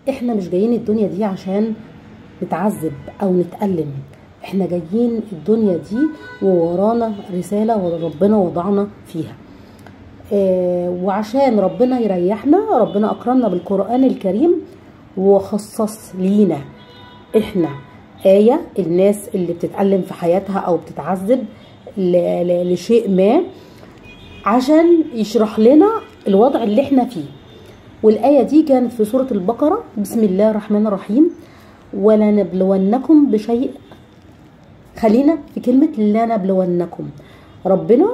احنا مش جايين الدنيا دي عشان نتعذب او نتألم، احنا جايين الدنيا دي وورانا رسالة وربنا وضعنا فيها. وعشان ربنا يريحنا ربنا اكرمنا بالقرآن الكريم وخصص لينا احنا آية الناس اللي بتتألم في حياتها او بتتعذب لشيء ما، عشان يشرح لنا الوضع اللي احنا فيه. والآية دي كانت في سورة البقرة، بسم الله الرحمن الرحيم: ولنبلونكم بشيء. خلينا في كلمة لنبلونكم. ربنا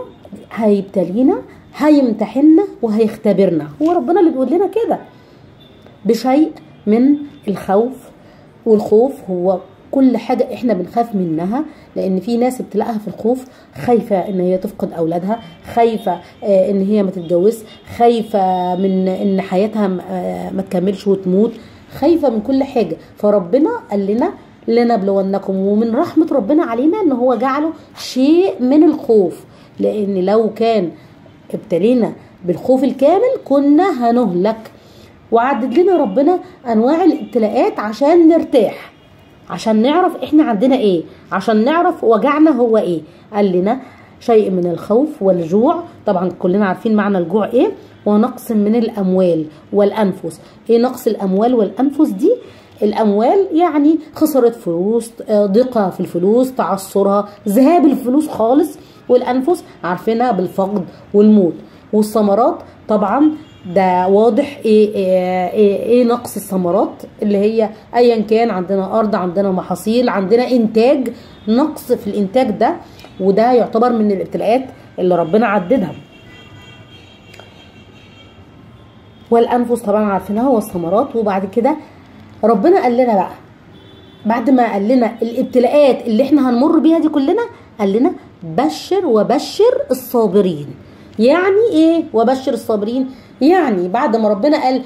هيبتلينا، هيمتحنا وهيختبرنا، هو ربنا اللي بيقول لنا كده، بشيء من الخوف. والخوف هو كل حاجة احنا بنخاف منها، لان في ناس بتلاقيها في الخوف، خايفة ان هي تفقد اولادها، خايفة ان هي ما تتجوز، خايفة من ان حياتها ما تكملش وتموت، خايفة من كل حاجة. فربنا قال لنا لنبلونكم، ومن رحمة ربنا علينا ان هو جعله شيء من الخوف، لان لو كان ابتلينا بالخوف الكامل كنا هنهلك. وعدد لنا ربنا انواع الابتلاءات عشان نرتاح، عشان نعرف احنا عندنا ايه، عشان نعرف وجعنا هو ايه. قال لنا شيء من الخوف والجوع، طبعا كلنا عارفين معنى الجوع ايه، ونقص من الاموال والانفس. ايه نقص الاموال والانفس دي؟ الاموال يعني خسارة فلوس، ضيقة في الفلوس، تعثرها، ذهاب الفلوس خالص. والانفس عارفينها بالفقد والموت. والثمرات طبعا ده واضح ايه, ايه, ايه, ايه نقص الثمرات، اللي هي ايا كان عندنا ارض، عندنا محاصيل، عندنا انتاج، نقص في الانتاج ده، وده يعتبر من الابتلاءات اللي ربنا عددها. والانفس طبعا عارفينها، والثمرات. وبعد كده ربنا قال لنا بقى، بعد ما قال لنا الابتلاءات اللي احنا هنمر بيها دي كلنا، قال لنا بشر وبشر الصابرين. يعني ايه وبشر الصابرين؟ يعني بعد ما ربنا قال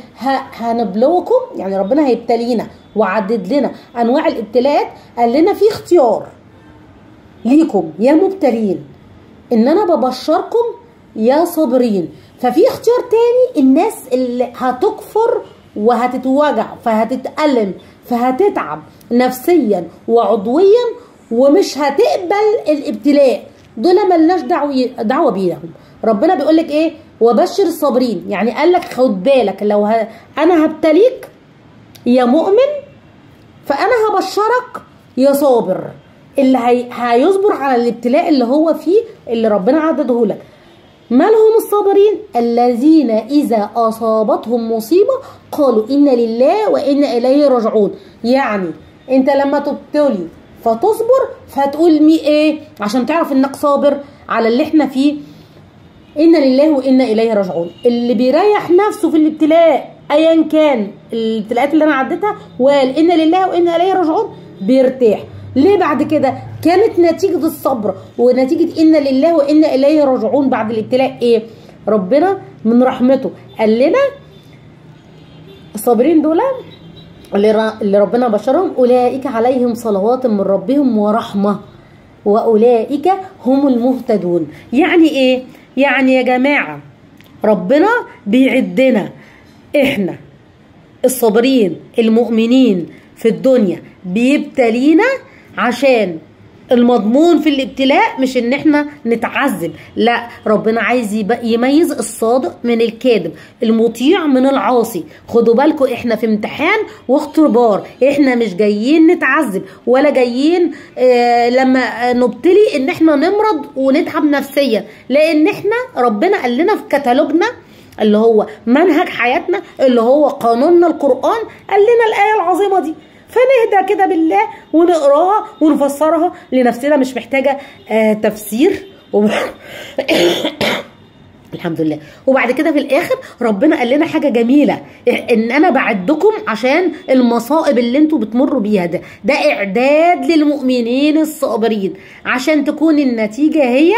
هنبلوكم، يعني ربنا هيبتلينا وعدد لنا انواع الابتلاءات، قال لنا في اختيار ليكم يا مبتلين، ان انا ببشركم يا صابرين. ففي اختيار تاني، الناس اللي هتكفر وهتتوجع فهتتألم فهتتعب نفسيا وعضويا ومش هتقبل الابتلاء، دول ملناش دعوه بيهم. ربنا بيقولك ايه؟ وبشر الصابرين. يعني قالك خد بالك، لو انا هبتليك يا مؤمن فانا هبشرك يا صابر، اللي هيصبر على الابتلاء اللي هو فيه، اللي ربنا عدده لك. ما لهم الصابرين؟ الذين اذا اصابتهم مصيبة قالوا انا لله وانا اليه راجعون. يعني انت لما تبتلي فتصبر فتقول مي ايه عشان تعرف انك صابر على اللي احنا فيه، انا لله وانا اليه راجعون. اللي بيريح نفسه في الابتلاء ايا كان الابتلاءات اللي انا عديتها وقال انا لله وانا اليه راجعون بيرتاح. ليه بعد كده كانت نتيجة الصبر ونتيجة انا لله وانا اليه راجعون بعد الابتلاء ايه؟ ربنا من رحمته قال لنا الصابرين دول اللي ربنا بشرهم اولئك عليهم صلوات من ربهم ورحمة واولئك هم المهتدون. يعني ايه؟ يعني يا جماعة ربنا بيعدنا احنا الصابرين المؤمنين في الدنيا، بيبتلينا عشان المضمون في الابتلاء مش ان احنا نتعذب، لا، ربنا عايز يميز الصادق من الكاذب، المطيع من العاصي. خدوا بالكم احنا في امتحان واختبار، احنا مش جايين نتعذب ولا جايين لما نبتلي ان احنا نمرض ونتعب نفسيا، لان احنا ربنا قال لنا في كتالوجنا اللي هو منهج حياتنا اللي هو قانوننا القرآن، قال لنا الآية العظيمة دي، فنهدى كده بالله ونقراها ونفسرها لنفسنا، مش محتاجة تفسير الحمد لله. وبعد كده في الاخر ربنا قال لنا حاجة جميلة، ان انا بعدكم عشان المصائب اللي انتوا بتمروا بيها، ده اعداد للمؤمنين الصابرين عشان تكون النتيجة هي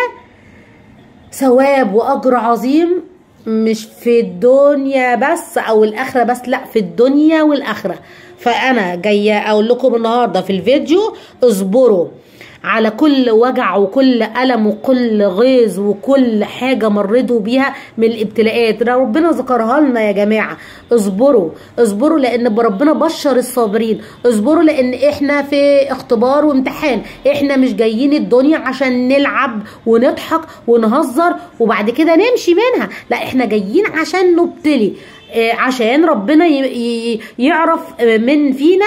ثواب واجر عظيم، مش في الدنيا بس او الاخرة بس، لا، في الدنيا والاخرة. فانا جاية اقول لكم النهارده في الفيديو اصبروا على كل وجع وكل ألم وكل غيظ وكل حاجة مريتوا بيها من الابتلاءات. ربنا ذكرها لنا يا جماعة. اصبروا اصبروا لأن ربنا بشر الصابرين. اصبروا لأن احنا في اختبار وامتحان، احنا مش جايين الدنيا عشان نلعب ونضحك ونهزر وبعد كده نمشي منها، لا احنا جايين عشان نبتلي، عشان ربنا يعرف من فينا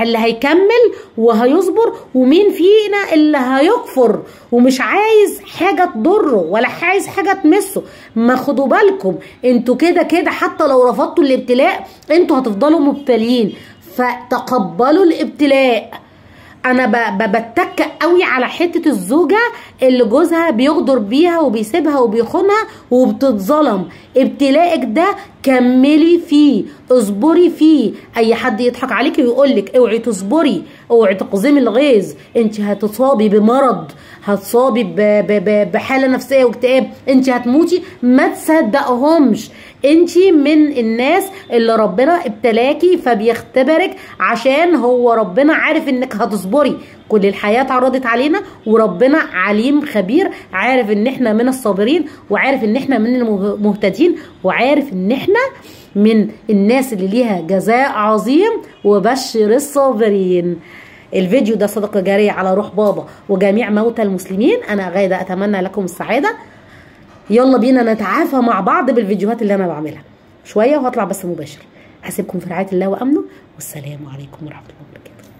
اللي هيكمل وهيصبر، ومين فينا اللي هيكفر ومش عايز حاجة تضره ولا عايز حاجة تمسه. ما خدوا بالكم انتوا كده كده حتى لو رفضتوا الابتلاء انتوا هتفضلوا مبتلين، فتقبلوا الابتلاء. انا بتك قوي على حتة الزوجة اللي جوزها بيغدر بيها وبيسيبها وبيخونها وبتتظلم. ابتلائك ده كملي فيه، اصبري فيه. اي حد يضحك عليكي ويقولك اوعي تصبري، اوعي تقزمي الغيظ، انت هتتصابي بمرض، هتصابي بحاله نفسية واكتئاب، انت هتموتي. ما تصدقهمش، انت من الناس اللي ربنا ابتلاكي فبيختبرك عشان هو ربنا عارف انك هتصبري. كل الحياة اتعرضت علينا وربنا عليم خبير، عارف ان احنا من الصابرين، وعارف ان احنا من المهتدين، وعارف ان احنا من الناس اللي ليها جزاء عظيم. وبشر الصابرين. الفيديو ده صدقة جارية على روح بابا وجميع موتى المسلمين. انا غاده اتمنى لكم السعادة. يلا بينا نتعافى مع بعض بالفيديوهات اللي انا بعملها شوية، وهطلع بس مباشر. هسيبكم في رعاية الله وامنه، والسلام عليكم ورحمة الله وبركاته.